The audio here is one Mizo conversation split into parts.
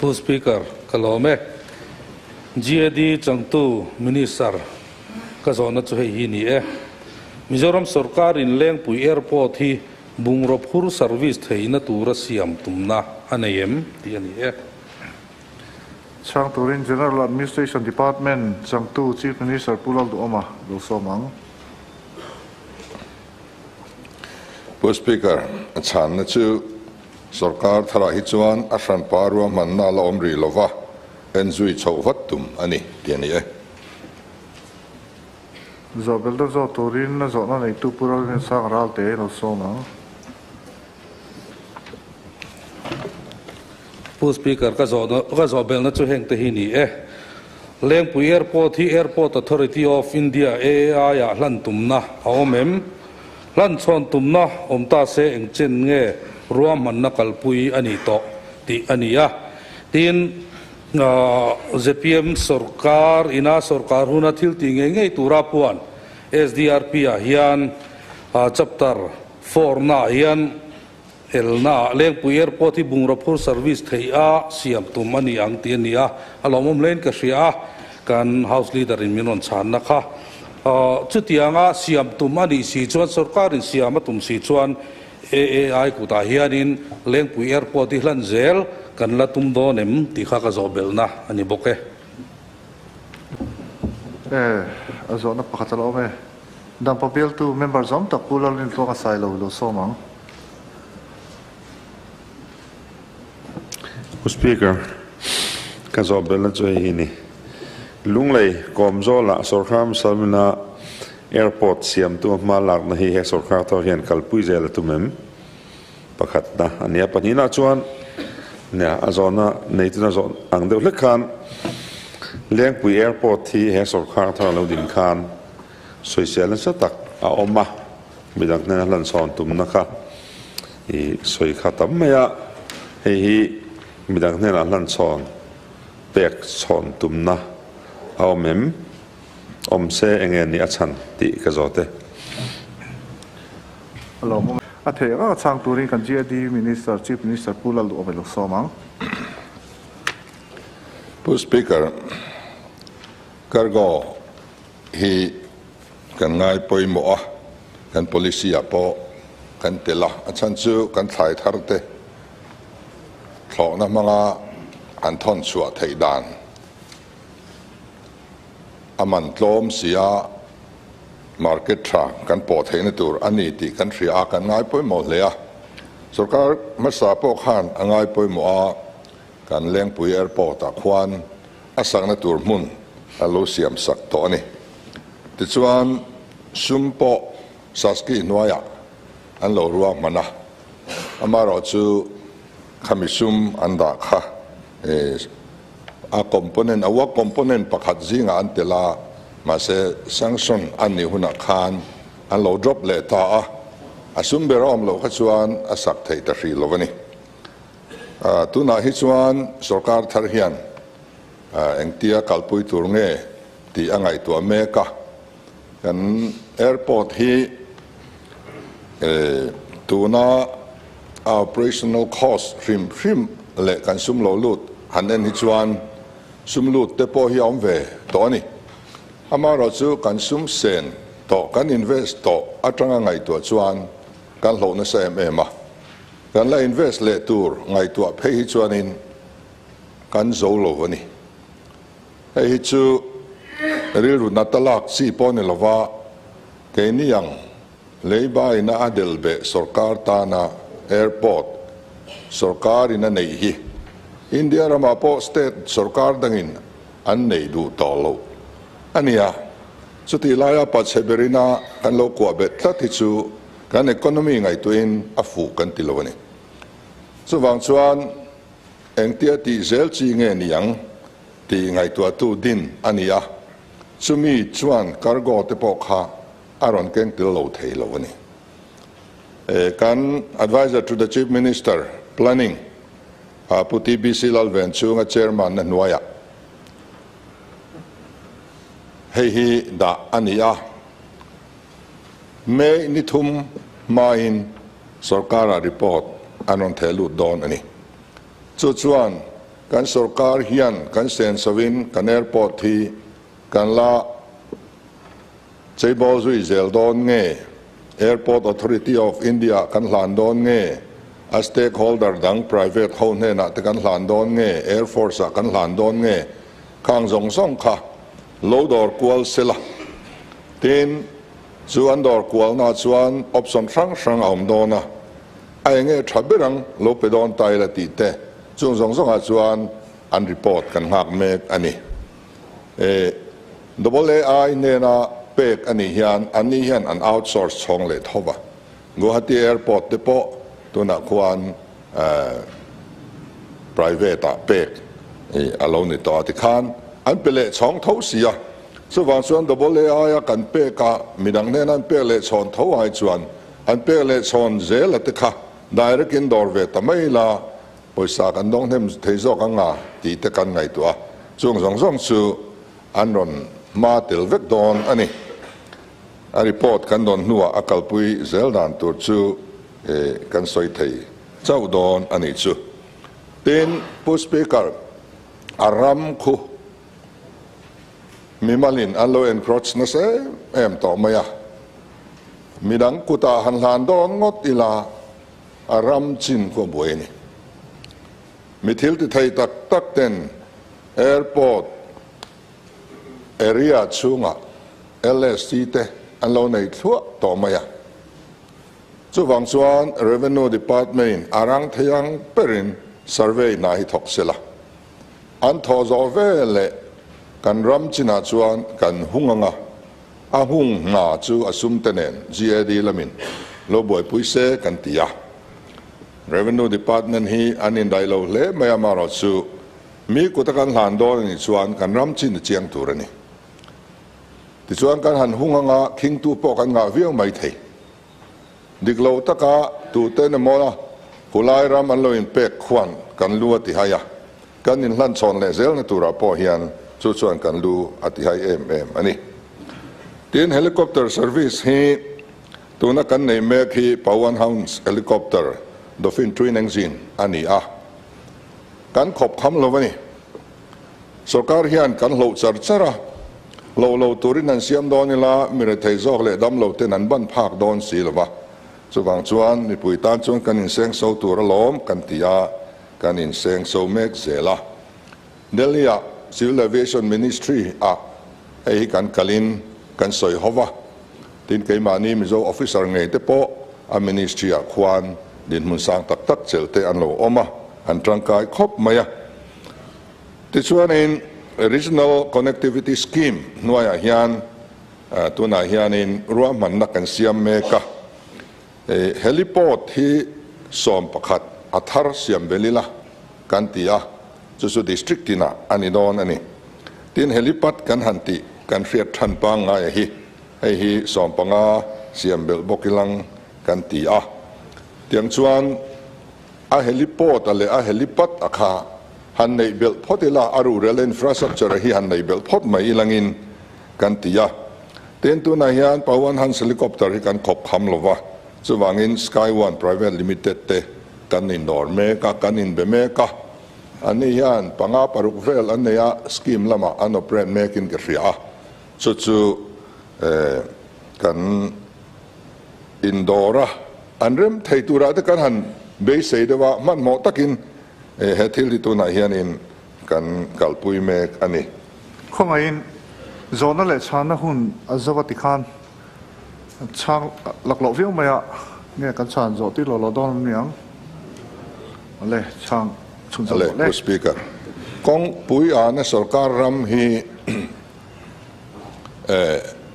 Pu Speaker, ka lawm e. GAD changtu Minister ka zawhna chu hei hi ni e. Mizoram sorkar in Lengpui Airport hi bungraw phur service theihna tura siam tumna a nei em tih a ni e. Chhang turin General Administration Department changtu Chief Minister Pu Lalduhawma lo sawm ang. Pu Speaker, a chhanna chu sorkar tharah hi chuan a hranpa ruahmanna a la awm rih lova, en zui chhoh vat tum a ni tih a ni e. Zawhbelhna zawh turin a zawhna neitu Pu Lalrinsang Ralte lo sawm ang. Pu Speaker, ka zawhna ka zawhbelhna chu heng te hi ni e. Lengpui Airport hi Airport Authority of India, AAI, ah hlan tumna a awm em? Hlan chhawn tumna awm ta se eng chen nge ruahmanna kalpui a nih tawh tih a ni a. Tin, zpm sorkar ina sorkar huna thil tih ngei ngei tura puan SDRP ah hian chapter four-naah hian Elna ah Lengpui Airport hi bungraw phur service theih a siam tum a ni ang tih a ni a, a lawmawm hlein ka hria a, kan House Leader in min rawn chhanna kha. Chutianga siam tum a nih si chuan sorkarin siam a tum si chuan AAI kutah hianin Lengpui Airport hi hlan zel kan la tum dawn em tih kha ka zawh belhna a ni bawk e. E, a zawhna pakhat a la awm e. Dampa bialtu member zawm tak Pu Lalrintluanga Sailo lo sawm ang. Pu Speaker, ka zawh belhna chu hei hi ni. Lunglei Kawmzawlah sorkar Musalmina Airport siamtu a hma lakna hi he sorkar thar hian kalpui zel a tum em? Pakhatna a ni a. Pahnihna chuan nia a zawhna neituna zawh ang deuh hlek khan Lengpui Airport hi he sorkar thar a lo din khan sawisel nasa tak a awm a, midang hnena hlan chhawn tumna kha i sawi kha tam mai a, hei hi midang hnenah hlan chhawn pek chhawn tumna a awm em? Awm se enge ni a chhan tih ka zawt e. A lo awm a theih ang a chhang turin kan GAD Minister, Chief Minister Pu Lalduhawm i lo sawm ang. Pu Speaker, Cargo hi kan ngai pawimawh a, kan policy ah pawh kan tel a, a chhan chu kan thlai thar te thlawhna hmanga an thawn chhuah theih dan a man tlawm si a, market tha kan pawh theihna tur a ni tih kan hria a, kan ngai pawimawh hle a. Sorkar hmasa pawh khan a ngai pawimawh a, kan Lengpui Airport ah khuan a sakna tur hmun a lo siam sak tawh a ni. Tichuan, sum pawh Saski hnuaiah an lo ruahman a, amaherawhchu khami sum an dah kha a component, a work component pakhat zingah an tel a, mahse sanction an nih hunah khan an lo drop leh ta a, a sum ber a awm loh kha chuan a sak theih ta hrih lo a ni. Tunah hi chuan sorkar thar hian engtia kalpui tur nge tih a ngaihtuah mek a, kan airport hi tuna a operational cost hrim hrim leh kan sum lo lut han en hi chuan sum lut te pawh hi a awm ve tawh a ni. Amaherawhchu kan sum sen tawh, kan invest tawh atanga ngaihtuah chuan kan hlauh nasa em em a. Kan la invest leh tur ngaihtuah phei hi chuanin kan zo lo a ni. Hei hi chu rilru nata lak chi pawh ni lova keini ang leiba ina a del beh sorkar tana airport sorkar in a neih hi India ramah pawh state sorkar dangin an neih duh tawh loh a nia. Chutih laia pachhe berina kan lo kuah bet tlat hi chu Kan economy ngaihtuahin a fuh kan ti lo a ni. Chuvang chuan engtia tih zel chi nge ni ang tih ngaihtuahtu din a ni a, chumi chuan cargo te pawh kha a rawn keng tel lo thei lo a ni. Kan Adviser to the Chief Minister, Planning, Pu TBC Lalven chhunga Chairman na hnuaiah hei hi dah a ni a. May ni thum hmain sorkara report an rawn theh lut dawn a ni. Chu chuan Kan sorkar hian kan senso-in kan airport hi kan la cheibawl zui zel dawn nge, Airport Authority of India kan hlan dawn nge, a stakeholder dang private ho hnenah te kan hlan dawn nge, Air Force ah kan hlan dawn nge, khang zawng zawng kha lo dawr kual sela. Tin, chu an dawr kualna chuan option hrang hrang a awm dawn a, a enge tha ber ang lo pe dawn ta ila tih te chung zawng zawngah chuan an report kan nghak mek a ni. E Double AI nena pek a nih hian anni hian an outsource chhawng leh tho va. Guwahati Airport te pawh tunah khuan private ah pek a lo ni tawh a tikhan an pe leh chhawng tho si a. Chuvang chuan Double AI a kan pek a midang hnena an pek leh chhawn tho ai chuan an pek leh chhawn zel a te kha direct in dawr ve ta mai la pawisa kan dawng hnem thei zawk ang a tih te kan ngaihtuah a, chung zawng zawng chu an rawn hma tel vek dawn a ni. A report kan dawn hnuah a kalpui zel dan tur chu kan sawi thei chauh dawn a nih chu. Tin, Pu Speaker, a ram khu mimalin an lo encroach nasa em em tawh mai a, midang kutah han hlan dawn ngawt ila, A ram chin khua buai a ni. Mi thil ti thei tak tak ten airport area chhungah LST te an lo nei thluah tawh mai a. Chuvang chuan Revenue Department in a rang thei ang berin survey hna hi thawk sela. An thawh zawh veleh kan ram chinah chuan kan hung ang a. A hung hna chu a sum te nen GAD lamin lo buaipui se kan ti a. Revenue Department hi an indaih lo hle mai a, marawh chu mi kuta kan hlan dawn a nih chuan kan ram chin a chiang tur a ni. Tichuan kan han hung anga khingtu pawh kan ngah viau mai thei. Dik lo taka tuten emaw a hulai ram an lo inpek khuan kan lu a ti hai a, kan inhlanchhawn leh zelna turah pawh hian chu chuan kan lu a ti hai em em a ni. Tin, helicopter service hi tuna kan nei mek hi Pawan Hans helicopter Dauphin twin engine a ni a, kan khawp kham lo a ni. Sorkar hian kan hloh char char a, hloh lo turin an siam dawn ila mi rethei zawk leh dam lo ten an ban phak dawn si lo va. Chuvang chuan mipui tan chuan kan inseng so tur alawm kan ti a, kan inseng so mek zel a. Delhi ah Civil Aviation Ministry ah hei hi kan kalin kan sawi ho va, tin keimahni Mizo officer ngei te pawh a ministry ah khuan dinhmun sang tak tak chelh te an lo awm a, an tangkai khawp mai a. Tichuanin Regional Connectivity Scheme hnuaiah hian tunah hianin ruahmanna kan siam mek a. Heliport hi 11 a thar siam bel ila kan ti a, chu chu district tinah a ni dawn a ni. Tin, helipad kan han tih kan hriat than pangngaia hi hei hi 15 siam belh bawk ilang kan ti a. Tiang chuan A heliport a leh a helipad a kha han neih belh phawt ila, a rural infrastructure a hi han neih belh phawt mai ilangin kan ti a. Tin, tunah hian Pawan Hans helicopter hi kan khawp kham lo va, chuvangin Sky One Private Limited te kan innawr mek a, kan inbe mek a. Anni hian panga paruk vel an nei a, scheme lamah an operate mekin ka hria a, chu chu kan indawr a, an rem thei turah te kan han beisei deuh a, hmanhmawh takin he thil hi tunah hianin kan kalpui mek a ni. Khawngaihin zawhna leh chhanna hun a zo a tikhan chhang lak loh viau mai a, nge kan chhan zawh tir lo lo dawn an ni ang? Awle, chhang chhun zawh Awle, tawh le. Pu Speaker, kawngpui ana sorkar ram hi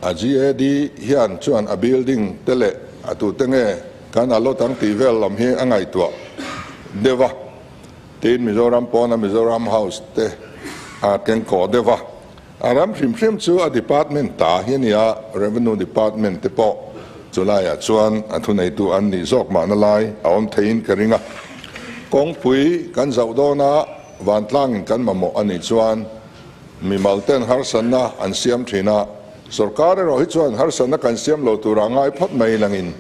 A GAD hian chuan a building te leh a tute nge kan allot ang tih vel lam hi a ngaihtuah deuh a, tin Mizoram pawna Mizoram House te a kengkawh deuh a. A ram hrim hrim chu a department ta hi a ni a, Revenue Department te pawh chulaiah chuan a thuneitu an nih zawk mahna lai a awm theiin ka ring a. Kawngpui kan zauh dawna vantlangin kan mamawh a nih chuan Mimal ten harsatna an siam thin a, sorkar erawh hi chuan harsatna kan siam lo turah ngai phawt mai langin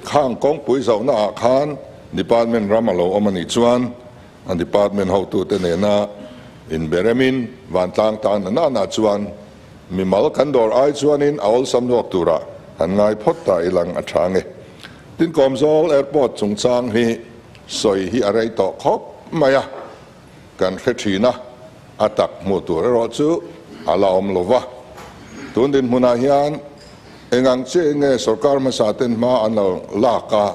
khang kawngpui zauhna ah khan department ram a lo awm a nih chuan An department hotute nena inberemin vantlang tan na na chuan mimal kan dawr ai chuanin a awlsam zawk turah han ngai phawt ta ilang a tha nge. Tin Kawmzawl Airport chungchang hi sawi hi a rei tawh khawp mai a, kan hre thin a, a tak hmuh tur erawh chu a la awm lo va. Tun dinhmunah hian engang chiah nge sorkar hmasa ten hma an lo lak a,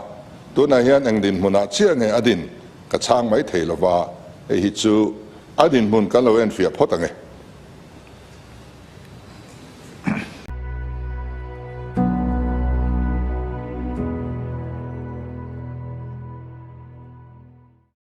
tunah hian eng dinhmunah chiah nge a din ka chhang mai thei lo va, hei hi chu a dinhmun kan lo enfiah phawt ang e.